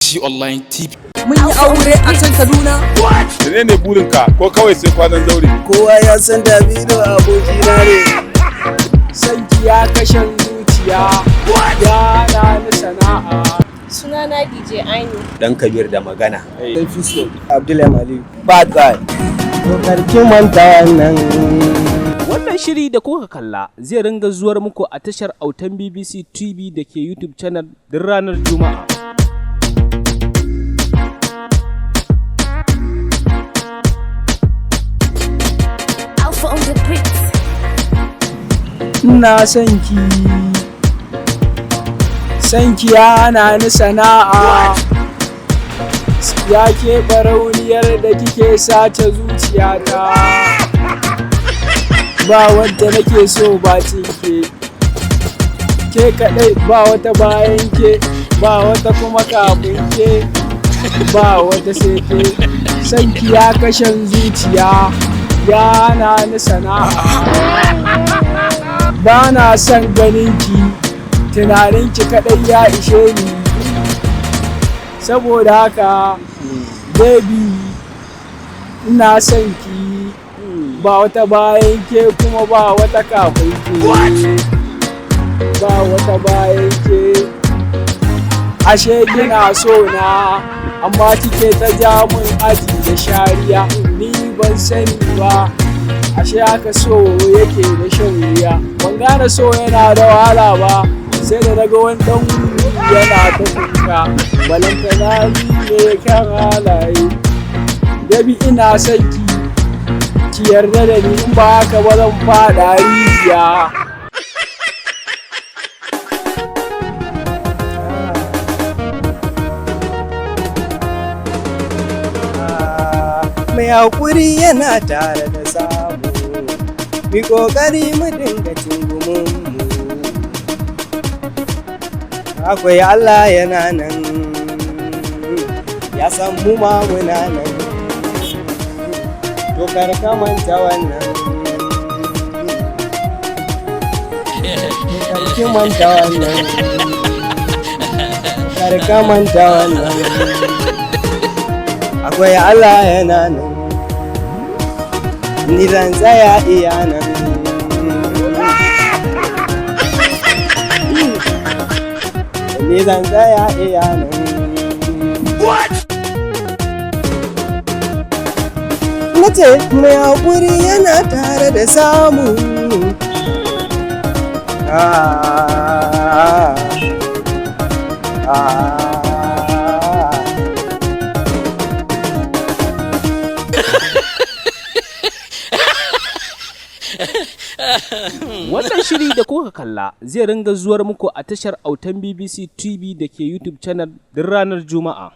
BBC Online TV. Mun yi aure a can Kaduna. Menene burinka, ko kawai sai kwanan zaure? Kowa ya san Davido abokina ne. Sanki ya kashe zuciya, ya na ni sana'a. Sunana DJ Ainu. Dan Kabir da magana. Abdullahi Maliyu. Bad guy. To karki manta wannan. Wannan shiri da kuka kalla zai ringa zuwar muku a tashar Autan BBC TV da ke YouTube channel duk ranar Juma'a. Alpha on the beat. Ina son ki. Son ki ya hana ni sana'a. Ya ke barauniyar da kike sace zuciyata. Ba wadda nake so ba ke. Ke kaɗai, ba wata bayan ke, ba wata kuma kafin ke, ba wata sai ke. Son ki ya kashen zuciya, ya hana ni sana'a. Ba na son ganin ki, tunanin ki kaɗai ya ishe ni. Saboda haka, baby, ina son ki. Ba wata bayan ke kuma ba wata kafin ke, ba wata bayan ke. Ashe kina so na, amma kike ta ja mun aji da shariya. Ni ban sani ba ashe haka so yake da shan wuya. Ban gane so yana da wahala ba sai da daga wani dan yana ta kuka, balantana ni ne kan halaye. Baby, ina son ki, ki yarda da ni, in ba haka ba zan fada rijiya. Mai haƙuri yana tare da samu. Mi ƙoƙari mu dinga cin gumunmu. Akwai Allah yana nan. Ya san mu ma muna nan. To kar ka manta wannan. Kar ki manta wannan. Kar ka manta wannan. Akwai Allah yana nan. Ni zan tsaya iya nan. Ni zan tsaya iya nan. Na ce mai haƙuri yana tare da samu. Ah, ah, ah. Wannan shiri da kuka kalla zai ringa zuwar muku a tashar Autan BBC TV da ke YouTube channel duk ranar Juma'a.